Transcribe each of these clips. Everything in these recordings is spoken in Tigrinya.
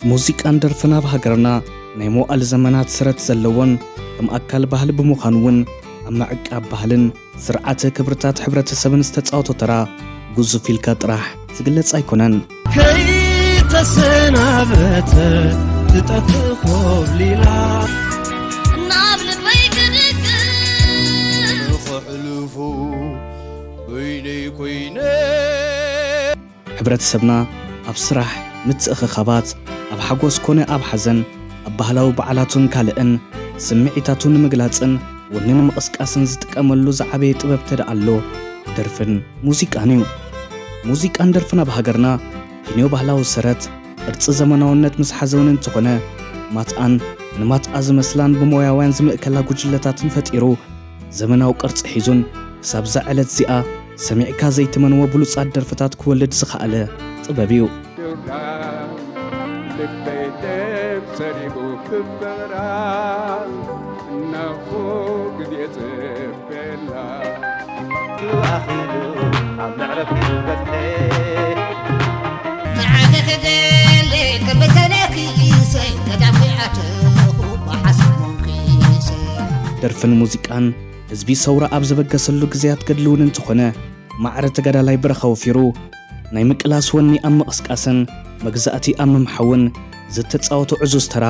ሙዚቃን ደርፍን ኣብ ሃገርና ናይ መዋእል ዘመናት ስረት ዘለዎን ከም ኣካል ባህሊ ብምዃን እውን ኣብ ምዕቃብ ባህልን ስርዓተ ክብርታት ሕብረተሰብን ዝተጻወቶ ተራ ግዙፍ ኢልካ ጥራሕ ዝግለጽ ኣይኮነን። ከይተሰናበተ ትጠፍእ ኮብሊላ ናብ ልበይ ክድቅስ ንኽሕልፉ በይነይ ኮይነ። ሕብረተሰብና ኣብ ስራሕ፣ ምትእኽኻባት፣ ኣብ ሓጎስ ኮነ ኣብ ሓዘን፣ ኣብ ባህላዊ በዓላቱን ካልእን ስምዒታቱ ንምግላጽን ወኒ ንምቕስቃስን ዝጥቀመሉ ዝዓበየ ጥበብ ተደኣ ኣሎ፣ ደርፍን ሙዚቃን እዩ። ሙዚቃን ደርፍን ኣብ ሃገርና ኪንዮ ባህላዊ ሰረት፣ ቅርጺ ዘመናውነት ምስ ሓዘውን እንተኾነ፣ ማትኣን ንማትኣ ዝመስላን ብሞያውያን ዝምእከላ ጉጅለታትን ፈጢሩ፣ ዘመናዊ ቅርጺ ሒዙን ክሳብዛ ዕለት እዚኣ ሰሚዕካ ዘይትመንዎ ብሉጻት ደርፍታት ክወልድ ዝኸኣለ ጥበብ እዩ። ልበይ ደም ሰሪቡ ክበራ እናኹ ግዜ ጽበላ ኣኺሉ ኣብ መዕረፊ በጽሐ። ንዓኺ ክደሊ ክምተለኪሰ ገዳም ከይኣተኹ ብሓሳብ መንኪሰ። ደርፍን ሙዚቃን ህዝቢ ሰውራ ኣብ ዝበገሰሉ ግዜያት ገድሊ እውን እንተኾነ፣ ማዕረ ተጋዳላይ በረኻ ወፊሩ ናይ ምቅላስ ወኒ ኣብ ምቕስቃስን መግዛእቲ ኣብ ምምሓውን ዝተጻወቶ ዕዙዝ ተራ፣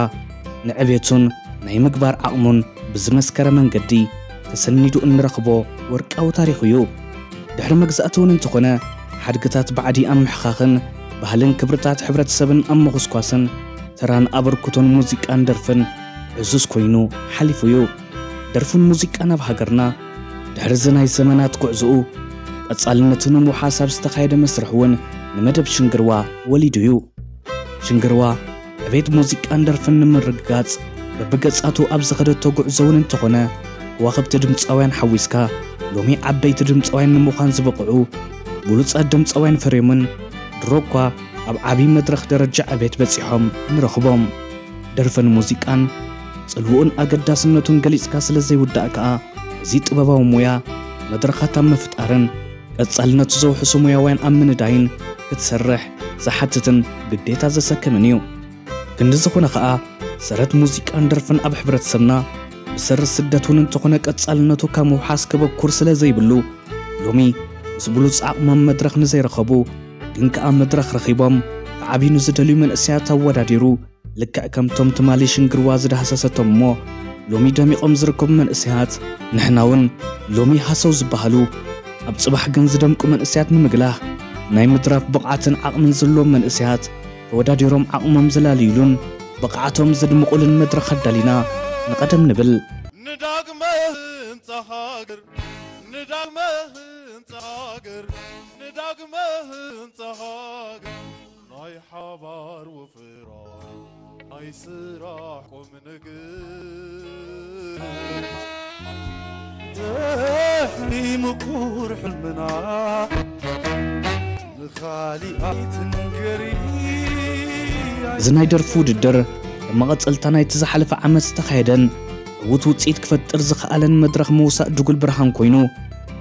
ንዕቤቱን ናይ ምግባር ዓቕሙን ብዝመስከረ መንገዲ ተሰኒዱ እንረኽቦ ወርቃዊ ታሪኹ እዩ። ድሕሪ መግዛእቲ እውን እንተኾነ፣ ሓድግታት ባዕዲ ኣብ ምሕኻኽን ባህልን ክብርታት ሕብረተሰብን ኣብ ምኹስኳስን ተራን ኣበርክቶን ሙዚቃን ደርፍን ዕዙዝ ኮይኑ ሓሊፉ እዩ። ደርፍን ሙዚቃን ኣብ ሃገርና ድሕሪ እዚ ናይ ዘመናት ጉዕዞኡ ቀጻልነቱ ንምውሓስ ኣብ ዝተኻየደ መስርሕ እውን ንመደብ ሽንግርዋ ወሊዱ እዩ። ሽንግርዋ ዕቤት ሙዚቃን ደርፍን ንምርግጋጽ በብገጻቱ ኣብ ዝኸደቶ ጉዕዞ እውን እንተኾነ፣ ከዋኽብቲ ድምጻውያን ሓዊስካ ሎሚ ዓበይቲ ድምጻውያን ንምዃን ዝበቕዑ ብሉጻት ድምጻውያን ፈርዮምን ድሮ እኳ ኣብ ዓቢ መድረኽ ደረጃ ዕቤት በጺሖም ንረኽቦም። ደርፍን ሙዚቃን ጽልውኡን ኣገዳስነቱን ገሊጽካ ስለ ዘይውዳእ ከኣ፣ እዚ ጥበባዊ ሞያ መድረኻት ኣብ ምፍጣርን ቀጻልነቱ ዘውሕሱ ሞያውያን ኣብ ምንዳይን ክትሰርሕ ዝሓትትን ግዴታ ዘሰክምን እዩ። ክንዲ ዝኾነ ኸኣ፣ ሰረት ሙዚቃን ደርፍን ኣብ ሕብረተሰብና ብሰሪ ስደት እውን እንተኾነ ቀጻልነቱ ካብ ምውሓስ ከበኩር ስለ ዘይብሉ፣ ሎሚ ምስ ብሉጽ ዓቕሞም መድረኽ ንዘይረኸቡ ግን ከኣ መድረኽ ረኺቦም ክዓብዩ ንዝደልዩ መንእሰያት ኣወዳዲሩ፣ ልክዕ ከምቶም ትማሊ ሽንግርዋ ዝዳህሰሰቶም እሞ ሎሚ ደሚቖም ዝርከቡ መንእሰያት፣ ንሕና እውን ሎሚ ሃሰው ዝበሃሉ ኣብ ጽባሕ ግን ዝደምቁ መንእሰያት ንምግላህ ናይ ምድራፍ ብቕዓትን ዓቕምን ዘለዎም መንእሰያት ተወዳዲሮም ዓቕሞም ዘላልዩሉን ብቕዓቶም ዘድምቑሉን መድረኽ ኣዳሊና ንቐደም ንብል። ንዳግመ ህንጻ ሃገር፣ ንዳግመ ህንጻ ሃገር፣ ንዳግመ ህንጻ ሃገር ናይ ሓባር ወፍራ ናይ ስራሕ ቁም ነገር ድሕሪ ምቁር ሕልምና ንኻሊእ ኣይትንገሪ። እዚ ናይ ደርፊ ውድድር ከም መቐጸልታ ናይቲ ዝሓለፈ ዓመት ዝተኻየደን ዕዉት ውጽኢት ክፈጥር ዝኸኣለን መድረኽ ምውሳእ ድጉል ብርሃን ኮይኑ፣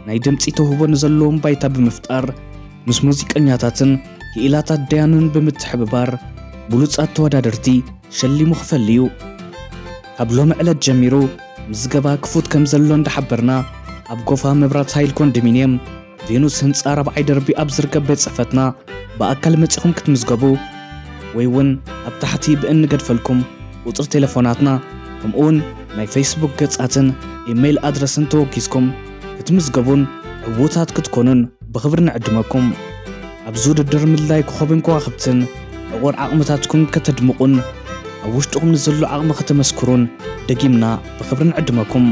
ናይ ድምጺ ተውህቦ ንዘለዎም ባይታ ብምፍጣር፣ ምስ ሙዚቀኛታትን ክኢላታት ደያኑን ብምትሕብባር፣ ብሉጻት ተወዳደርቲ ሸሊሙ ክፈሊ እዩ። ካብ ሎሚ ዕለት ጀሚሩ፣ ምዝገባ ክፉት ከም ዘሎ እንዳሓበርና፣ ኣብ ጎፋ መብራት ሃይል ኮንዶሚንየም ቬኑስ ህንጻ ራብዓይ ደርቢ ኣብ ዝርከብ ቤት ጽሕፈትና ብኣካል መጺኹም ክትምዝገቡ ወይ እውን ኣብ ታሕቲ ብእንገድፈልኩም ቁጽሪ ቴሌፎናትና ከምኡውን ናይ ፌስቡክ ገጻትን ኢሜይል ኣድረስን ተወኪስኩም ክትምዝገቡን ዕዉታት ክትኮኑን ብኽብሪ ንዕድመኩም። ኣብዚ ውድድር ምድላይ ኮኸብን ከዋኽብትን ዕቑር ዓቕምታትኩም ከተድምቑን ኣብ ውሽጥኹም ንዘሎ ዓቕሚ ከተመስክሩን ደጊምና ብኽብሪ ንዕድመኩም።